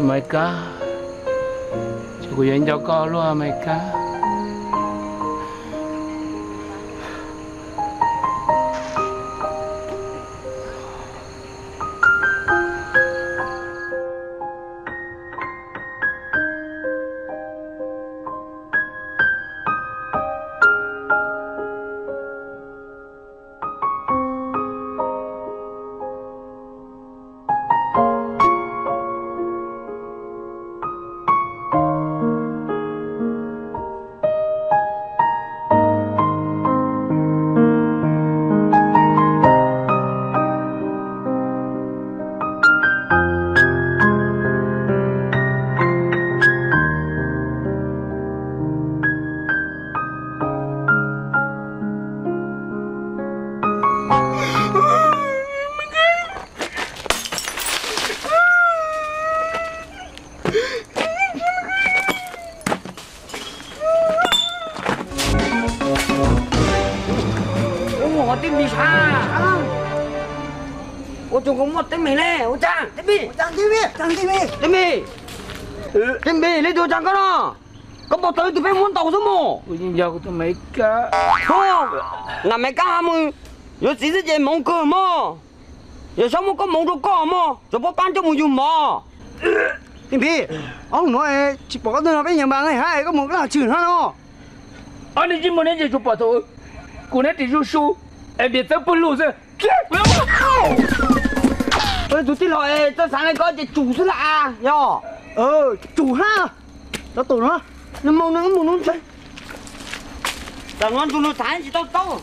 Mes Kab, ces kuv yuav nco koj luaj Mes Kab. Ua, Tij Npis sav. Ua cas koj muaj teeb meem li ua cas? Tij Npis, Tij Npis, Tij Npis, leej twg ua cas koj no? Koj pom tau leej twg peb muab ntaus xwb mog? Kuv yeej yog kuv tus Mes Kab. Ho, nam Mes Kab ha mus yuav txiv xwb ces hmoov kawg mog. Yog xyov muab koj hmoov rau koj mog, tsuas pab pab coj mus yug mov. Tij Npis, ob hnub no tsis pom koj tuaj no peb nyias npas nqaij hab es koj mus koj los tshwm hnab no. Ob niag ntsej muag neb ntshe tsuas pom thaum kuv nab ris zuj zus es npias txawb pawg lug xwb. Tus tij laug es txawj xav li koj ces tsum xwb las yog. Tsum hab. Cov tus no, nws mus nws mus nws ntshe. Tam no ntsug nws tham tsis tau taub.